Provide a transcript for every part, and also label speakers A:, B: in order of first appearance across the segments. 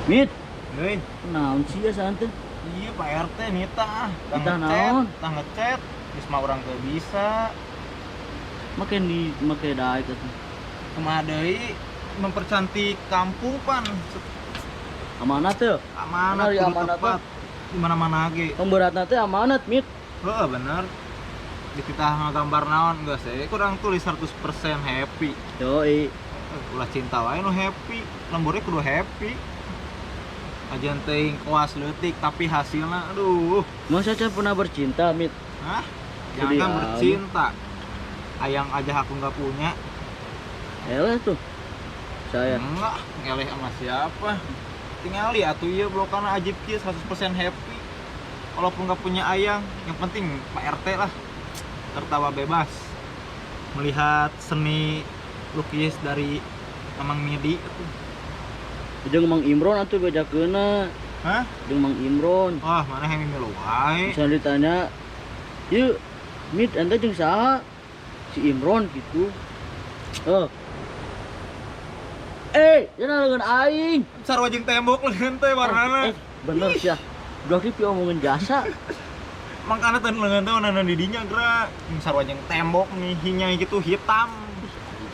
A: Mit,
B: Hei,
A: naon sih ya santai?
B: iya Pak RT nita, tah
A: Nitah
B: ngechat,
A: naon?
B: tah ngechat, geus mah urang teu bisa.
A: Make di make daek atuh.
B: Kumaha deui mempercantik kampung pan.
A: Amanat teh.
B: Amanat
A: Bener ya,
B: kudu
A: amanat
B: tepat di mana-mana ge.
A: Pemberatna teh amanat, Mit.
B: Heeh, bener. Dititah ngagambar naon geus we kurang tulis 100% happy.
A: Yoi.
B: Ulah cinta wae nu happy, lemburnya kudu happy. Ajan teuing koas leutik tapi hasilna aduh.
A: Masa can pernah bercinta, Mit?
B: Hah?
A: Jadi,
B: Jangan bercinta. Ayang aja aku nggak punya.
A: Eleh tuh. Saya.
B: Enggak, ngeleh sama siapa? Tinggal lihat tuh iya blokana ajib kieu 100% happy. Walaupun nggak punya ayang, yang penting Pak RT lah tertawa bebas melihat seni lukis dari Mamang Midi itu.
A: Jeung Mang Imron atuh bejakeunna.
B: Hah?
A: Jeung Mang Imron.
B: Wah, mana yang milu wae.
A: Misalnya ditanya, "Yuk, Mit, ente jeung saha?" Si Imron gitu. Oh. Eh, jangan dengan aing.
B: Sarua jeung tembok leungeun teh warnana.
A: Eh, bener sih ya. Udah ki omongin jasa.
B: Mangkana teh leungeun teh warnana di dinya geura. Sarua jeung tembok nih hinyai gitu hitam.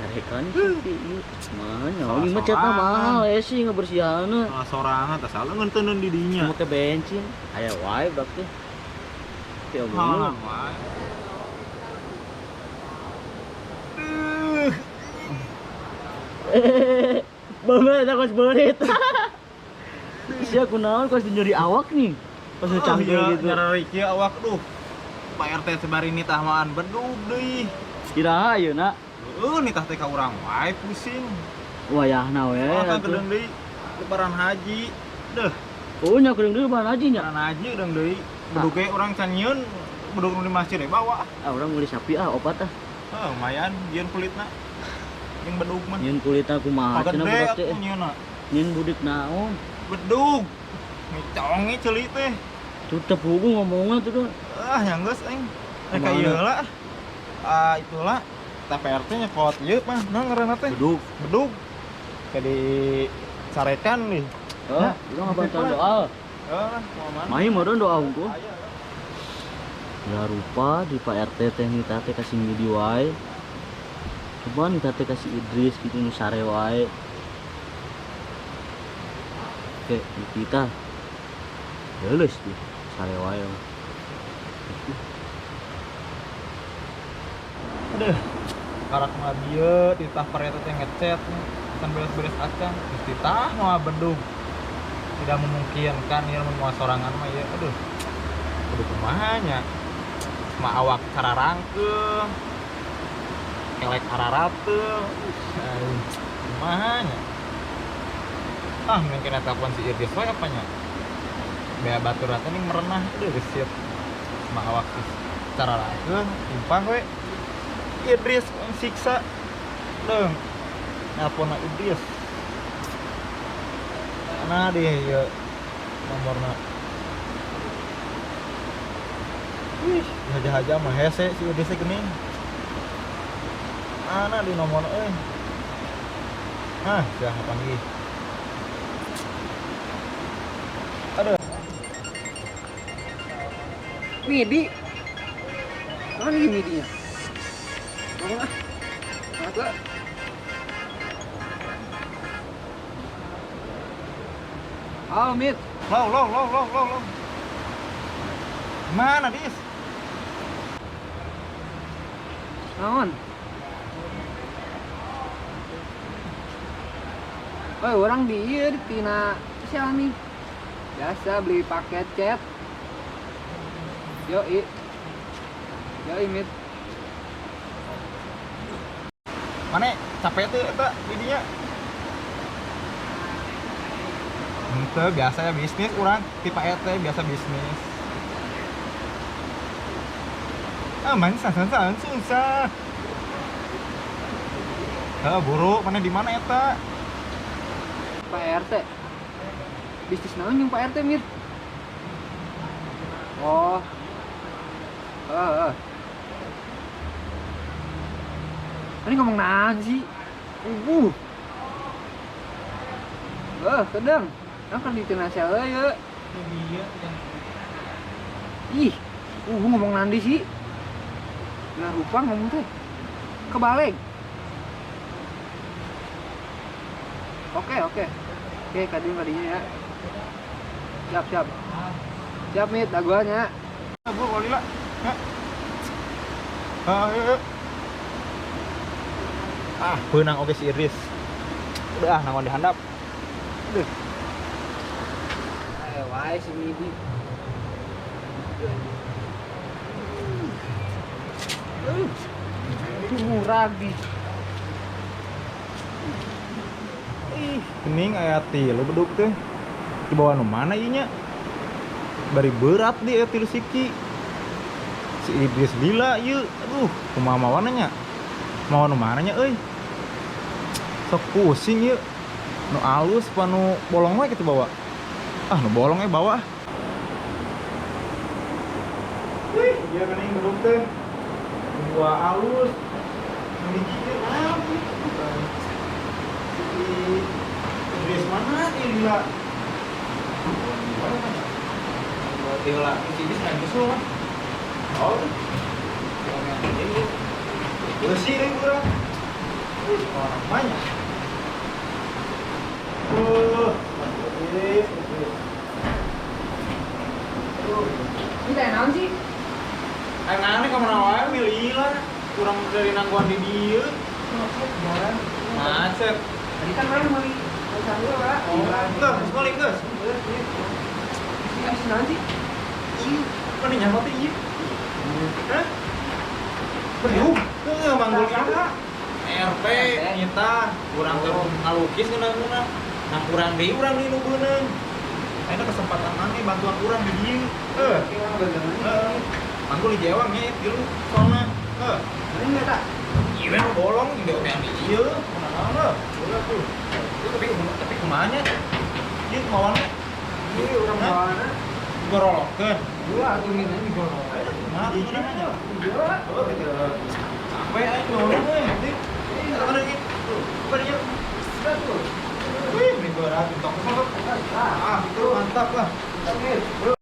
A: Carekan sih ieu. Mana?
B: Salah
A: Ini mah catna
B: sorangan.
A: mahal ya sih ngebersihanna.
B: Salah sorangan teh salah leungeun teh di dinya.
A: Cuma ke bensin. Aya wae berarti. Ki omongin.
B: Halang wae.
A: Banget eta kos beurit. Sia kunaon kos nyuri awak nih. Kos
B: Oh,
A: cangkul
B: iya,
A: gitu.
B: Nyarari kieu awak duh. Pak RT sebar ini tah maan bedug deui.
A: Iraha ayeuna?
B: Heuh nitah teh ka urang wae pusing.
A: Wayahna we.
B: Oh, kan
A: atuh.
B: kedeung deui lebaran haji. Deuh,
A: Oh, nya kedeung deui lebaran haji nya.
B: lebaran haji kedeung deui. Bedug ge urang can nyieun bedug nu di masjid we bawa.
A: Ah, urang meuli sapi ah opat ah.
B: Heuh, lumayan nyieun kulitna. Jeung bedug mah.
A: Nyieun kulitna kumaha cenah
B: Gede
A: budak teh.
B: atuh nyieunna.
A: Nyieun budik naon?
B: Bedug. Micongi ceuli teh.
A: Tuh teu ngomongna tuh tuh.
B: Ah, nya geus aing. Eh ka
A: Kumaha?
B: ieu lah. Ah, itulah TPRT nya kot ieu mah naon ngaranna teh?
A: Bedug.
B: Bedug. Jadi carekan nih.
A: Oh,
B: Nah,
A: urang ngabantuan doa.
B: Heeh, mau mana?
A: Mahi meureun doa hungkul.
B: Aya.
A: Ya rupa di Pak RT teh nita teh kasih midi wae. Coba nita teh kasih Idris gitu nu sare wae. Oke, di kita. Leuleus tuh, sare wae.
B: Aduh. Karak mah dieu ditah pareta teh ngechat can beres-beres acan geus ditah mah bedug. Tidak memungkinkan ieu mun moal sorangan mah ieu. Aduh. Kudu kumaha nya. Mah awak cararangkeung. Kelek ararateung. Aing kumaha nya. Ah, mungkin telepon si Idris wae apa nya? Bea batur teh ning merenah aduh geus mah awak geus cararangkeung timpang we. Idris yang siksa dong nelpon Idris mana deh ya nomorna wih haja-haja mah hese si Idris geuning mana di nomor euy ah sia panggih aduh.
C: Midi. Mana nih midinya? Bangun ah. Bangun lah. Halo Mid.
B: Low low low low low low mana dis
C: Naon? Woi, orang di ieu di tina siapa nih? Biasa beli paket chat. Yoi. Yoi Mid.
B: Mana capek tuh eta didinya? Ente biasa ya bisnis urang tipe ET biasa bisnis. Ah, main san san susah. Heh, buru, mana di mana eta?
C: Pak RT. Bisnis naon jeung Pak RT, Mir? Oh. Heeh. Ini ngomong naon sih? Ubuh. Kedeng. Urang keur di tina sel ye.
B: Iya, yang
C: Ih, ngomong nandi sih. Nah, rupa ngomong teh. Kebalik. Oke, oke. Oke, kadieu kadinya ya. Siap, siap. Siap, Mit, dagoannya.
B: Bu, walila. Ya. Ah, yuk, yuk. Ah, beunang oge si Idris. Udah ah, nangon dihandap. Aduh.
C: Ayo wae si Midi. Itu murah di.
B: Ih, gening aya tilu beduk teh. Di bawah nu mana ieu nya? Bari berat di aya tilu siki. Si Idris lila ieu. Aduh, kumaha mawana nya? Mawa nu mana nya euy? Sok pusing ieu. Nu alus apa nu bolong we kitu bawa? Ah, nu bolong we bawa. Wih, ieu geuning beduk teh. Dua alus. Nu hiji teh naon ieu? Si Idris mana ieu lila? Lila, si Idris nggak nyusul kan? Oh, besi deh kurang. Orang banyak. Idris, Idris.
C: Ini teh naon sih?
B: Aneh kamana wae milih lah. Kurang dari nangguan di dieu.
C: Macet jalan.
B: Macet.
C: Tadi kan orang beli pisang dulu, Pak.
B: Oh, enggak, sekali geus.
C: Ini naon sih?
B: Ih, mana nyaho teh ieu? Hah? Bedug, heuh manggul kitu. RT nyita urang teh ngalukis ngeunah-ngeunah. Nah, kurang deui urang deui nu beunang. Ayeuna kesempatan maneh bantuan urang di dieu. Heuh. Heeh. Manggul di jewang nya ieu soalna. Heuh.
C: Ini enggak tak?
B: Ieu mah bolong di yang di ieu. Kunaon heuh. Ulah tuh. Itu tapi kumaha nya? Ieu mawana.
C: Ini urang mawana.
B: Gorolokeun.
C: Dua atuh ngina digorok.
B: Kumaha nya?
C: Iya.
B: Oh, gitu. Sampai aing ngomong we. Ini mana lagi? Tuh, apa dia?
C: Tuh.
B: Wih, beri berat untuk ah, itu mantap lah.
C: Bro.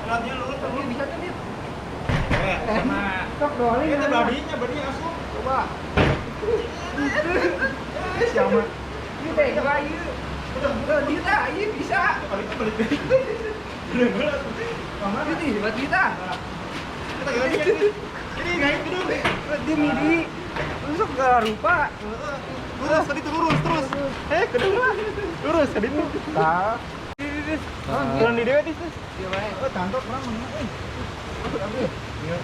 B: Latnya lurus
C: Ini bisa tuh, Mit.
B: Sama.
C: Tok doang.
B: Ini badinya, badinya asup.
C: Coba.
B: Siapa?
C: Ini teh ieu. Udah, dia tah, ieu bisa.
B: Balik balik. Bener-bener. Mana
C: Ini buat kita.
B: Kita ganti. Ini gait dulu.
C: Dia midi. Masuk ke rupa.
B: Lurus tadi tuh lurus terus. Kedua. Lurus tadi tuh. Tah. Turun di dewe tis.
C: Iya bae.
B: Oh, tantok urang mah euy. Ieu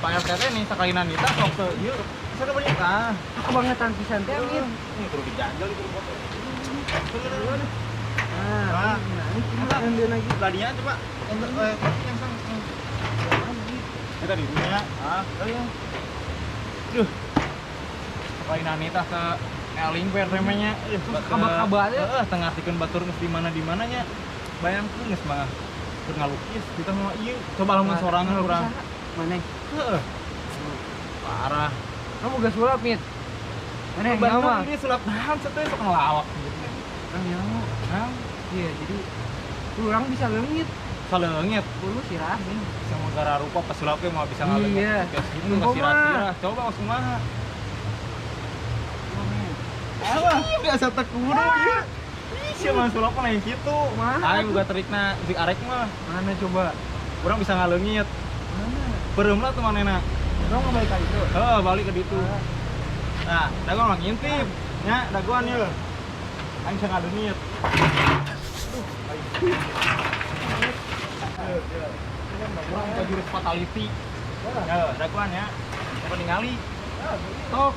B: Pak RT teh nih sakalinan kita sok teu ieu. Sana banyak ah.
C: Kebangetan pisan teh, Mit.
B: Ini kudu dijanjel itu foto.
C: Nah, ini dia lagi.
B: Ladinya coba untuk yang sang. Kita di dunia. Ah, ya. Duh. Sakalinan nita ke eling we remenya.
C: Kaba-kaba aja.
B: Heeh, tengah tikeun batur geus di mana-di nya. Bayangkeun geus mah keur ngalukis kita mah ieu coba lamun sorangan urang.
C: Maneh?
B: Heeh. Parah.
C: Kamu gak sulap, Mit? Maneh
B: nyawa. Ini sulap naon satunya sok ngelawak gitu.
C: Urang nyawa.
B: Hah?
C: Iya, jadi urang bisa leungit.
B: Bisa leungit.
C: Bulu sirah nih.
B: Sama gara rupa pesulapnya mau bisa ngaleungit.
C: Iya.
B: Kayak gitu nggak sirah-sirah. Coba langsung mah. Alah, biasa tekudu ieu. Ih, siapa sulap mah lain kitu. Aing boga trikna jeung arek mah.
C: Mana coba?
B: Urang bisa ngaleungit.
C: Mana?
B: Beureum lah tuh manehna.
C: Urang mau balik ke ditu.
B: Heeh, balik ke ditu. Nah, dagoan mah ngintip. Nya, dagoan ieu. Aing bisa ngaleungit. Aduh, aing. Urang boga jurus fatality. Ya, dagoan ya. Coba ningali. Tok.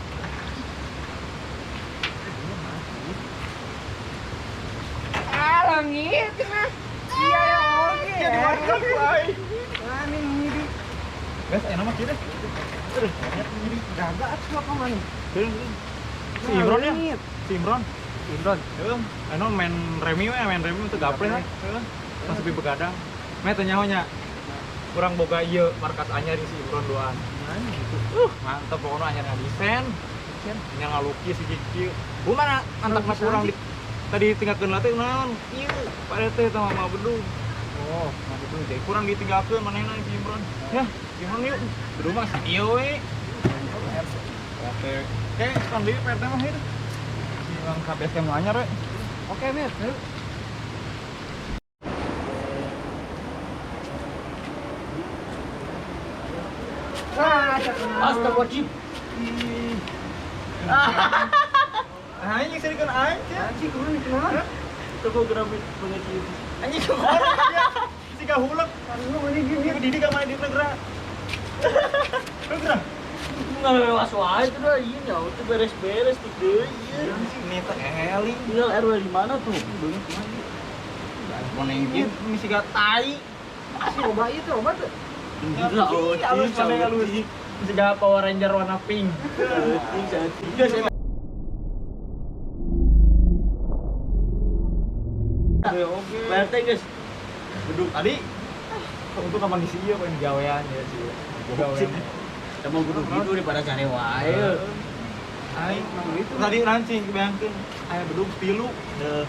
C: Ah, langit mah. Iya ya, oke.
B: Ya dimakan ku aing.
C: Mana ngiri?
B: Guys, ayeuna mah kieu deh. Aduh, banyak ngiri.
C: Gaga atuh apa mana?
B: Si Imron ya? Si Imron.
C: Imron.
B: Heeh, ayeuna main remi we, main remi untuk gaple lah. Heeh. Pas sepi begadang. Meh teh nyaho nya. Urang boga ieu markas anyar di si Imron doan.
C: Mana gitu?
B: Mantep pokoknya anyar ngadesain. Nya ngalukis iki kieu. Bu mana mantap mas urang di Tadi tinggalkeun lah teh naon? Ieu Pak RT teh mah bedug.
C: Oh,
B: Nah, itu jadi kurang ditinggalkeun manehna si Imron. Ya, Imron yuk. Bedug mah ieu we. RT. Oke, sekarang deui Pak RT mah itu. Si Bang KBS nu anyar we.
C: Oke, Mir. Ayo. Wah,
A: Astagfirullahaladzim.
B: Ah, ini serikeun aing sia.
C: Anjing, kemana kemana?
A: Itu kok grafit banget itu.
B: Anjing kumaha sia. Siga hulek.
C: Lu ini gini.
B: Ieu Didi ka mana di negara. Negara.
A: Nggak lewat wae itu dah iya nyawa itu beres-beres tuh deh iya.
B: Ini teh eling.
A: Tinggal RW di mana tuh?
B: Mana ini siga tai.
C: Si obat itu obat tuh.
A: Gila,
B: Ih, halus mana halus. Siga Power Ranger warna pink. Oke.
A: Pak RT guys.
B: Bedug tadi. Untuk kapan ngisi ieu pengen gawean ya sih. Gawean.
A: Sama bedug gitu daripada cari wae.
B: Aing tadi rancing bayangkeun aya bedug tilu.
A: Deh.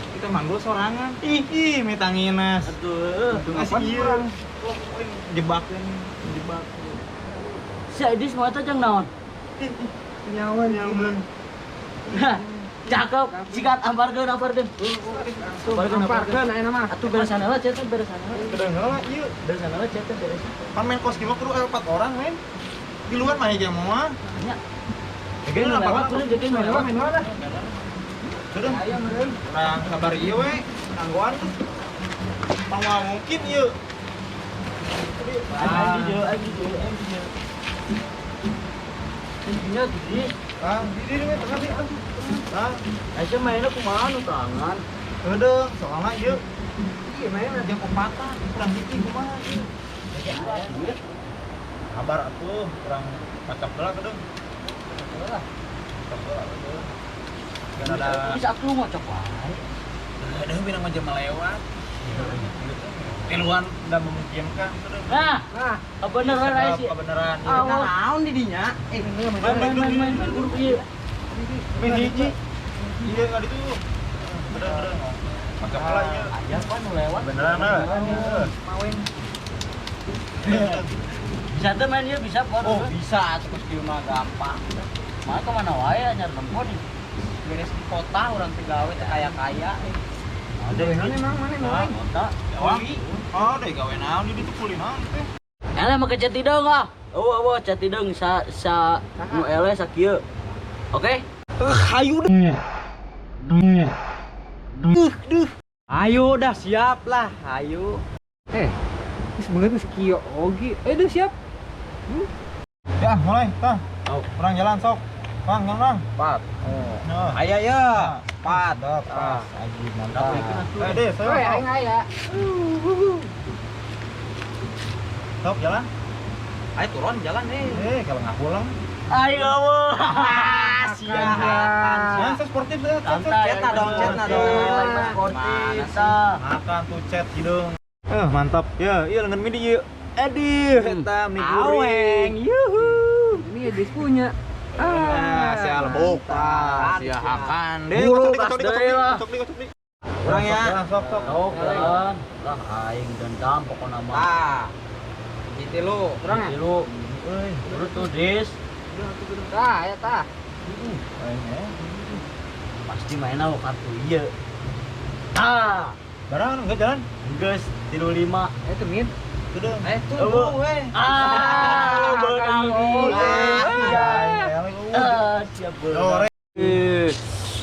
B: Kita manggul sorangan. Ih, ih mitanginas.
A: Aduh.
B: Ngasih ieu. Jebakeun, jebak.
A: Si Idris mau eta jang naon?
C: Nyawan.
B: Nyaman.
A: Nah, cakep. Sikat amparkeun, amparkeun.
C: Langsung amparkeun aya nama.
A: Atuh beresan heula cetan beresan heula.
B: Kedeng heula ieu.
A: Beresan heula cetan beresan.
B: Pan main kos kieu mah kudu 4 orang men. Di luar mah ge moal.
A: Nya.
B: Jadi
A: lewat turun jadi lewat.
C: Main mana?
B: Sudah.
C: Ayo meureun.
B: Kurang sabar ieu we, nanggoan tuh. Pang moal mungkin ieu.
A: Anjing jauh, anjing jauh, anjing jauh. Anjingnya gede.
B: Ah, di di we tengah di. Ah,
A: Aisyah mainnya kumaha nu tangan.
B: Kedeung, soalna ieu
C: Iya mainnya.
B: jam opatan, kurang hiji kumaha ieu. Kabar atuh, kurang pacak heula kedeung. Pacak heula kedeung. Kan ada
A: Bisa aku ngocok wae.
B: Aduh, binang mah jam lewat. Tiluan udah memungkinkan.
A: Nah,
C: Nah,
A: kebenaran aja sih.
B: Kebenaran.
A: Awas.
C: naon di dinya? Eh, bener
B: Main,
A: Main main main main guru ieu.
B: Main hiji. Iya enggak itu. Bener bener. Pacak heula ieu.
A: Aya pan nu lewat.
B: Beneran ah.
C: Maweng.
A: Bisa tuh main ieu bisa pan.
D: Oh bisa, terus di rumah gampang.
A: Mana ke mana wae anyar nempo nih.
D: Beres di kota orang tegawe teh kaya-kaya.
A: Ada
C: Mana emang mana maweng?
A: kota.
B: Wangi. Oh, deh gawe naon di ditu kuli naon teh.
A: Eleh make cat hideung ah. Eueuh eueuh cat hideung sa sa nu eleh sakieu. Oke?
B: Hayu deh.
D: Duh, duh. Ayo dah siap lah, ayo.
C: Eh, geus beungeut geus kieu oge. Eh, duh siap.
B: Ya, mulai, tah.
A: Oh.
B: Kurang jalan sok. Bang, bang, bang.
D: Pat.
B: Nah.
D: Ayo ya. Pat.
B: Mantap, pas. Anjing, mantap. Eh, deh, saya.
C: Oi, aing aya.
B: Sok jalan.
D: Ayo turun jalan nih.
B: Eh, kalau nggak pulang.
A: Ayo eueuh.
D: Siap.
B: Nah, saya sportif saya.
A: Santai.
D: Chat na dong, chat na dong.
A: Sportif. Tah.
B: Makan tuh chat hidung. Eh, mantap. Ya, iya lengan midi yuk. Aduh, eta mie goreng.
D: Aweng, yuhu.
C: Ini Idris punya.
B: Ah, sia lebok.
D: Ah, sia hakan deh.
A: Buru,
B: Kocok di,
A: kas deui lah.
B: kocok di, kocok di.
D: Kurang ya.
B: Sok, sok.
A: Sok jalan. Lah aing dendam pokona mah.
D: Ah. Gitu lu.
C: Kurang ya?
A: Tilu.
B: Euy.
A: Terus tuh dis.
C: Tah, aya tah.
B: Aing eh.
A: Pasti mainnya kartu ieu. Ah,
B: Barang enggak jalan?
A: geus 35.
C: Eh, itu mid.
B: Sudah.
D: Eh, tunggu weh.
A: Ah, beunang
B: Iya.
A: Ah, siap beunang.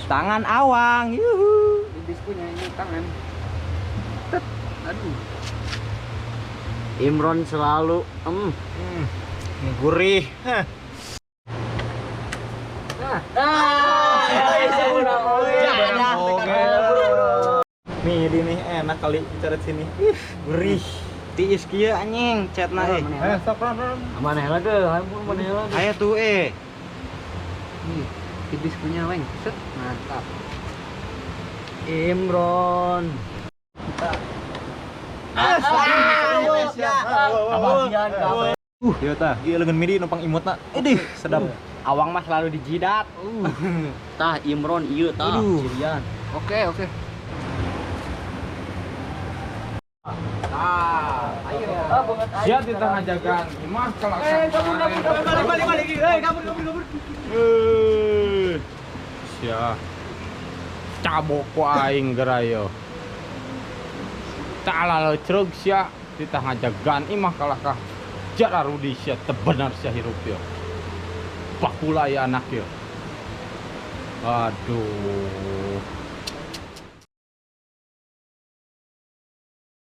D: Tangan awang, yuhu.
C: Idris punya ini tangan. Tet. Aduh.
A: Imron selalu
B: Ini gurih. Hah.
C: Nah,
A: Ah,
B: Oke. Nih, ini nih enak kali bicara sini. Ih, gurih.
D: Tiis kieu anjing chatna eh.
B: Eh, stop, ron, ron.
A: Mana heula deh, ampun mana heula deh.
D: Ayo tuh eh.
C: Nih, Idris punya weng. Set, mantap.
A: Imron. Kebahagiaan kabeh.
B: Iya tah, ieu leungeun midi numpang imutna. Edih, sedap.
D: Awang mah selalu dijidat.
A: Tah Imron ieu tah
B: Aduh.
A: cirian.
C: Oke. Ah, ayo.
A: Ah, banget aing.
B: Sia titah ngajagaan imah kalau
C: Eh, kabur, kabur, kabur,
D: Balik balik balik. Eh, kabur kabur kabur.
B: Eh, sia. Cabok ku aing gerayo. Talal cerug sia titah ngajagaan imah kalah kah. Jara Rudi sia teu bener sia hirup yo. Bakula ya anak yo. Aduh.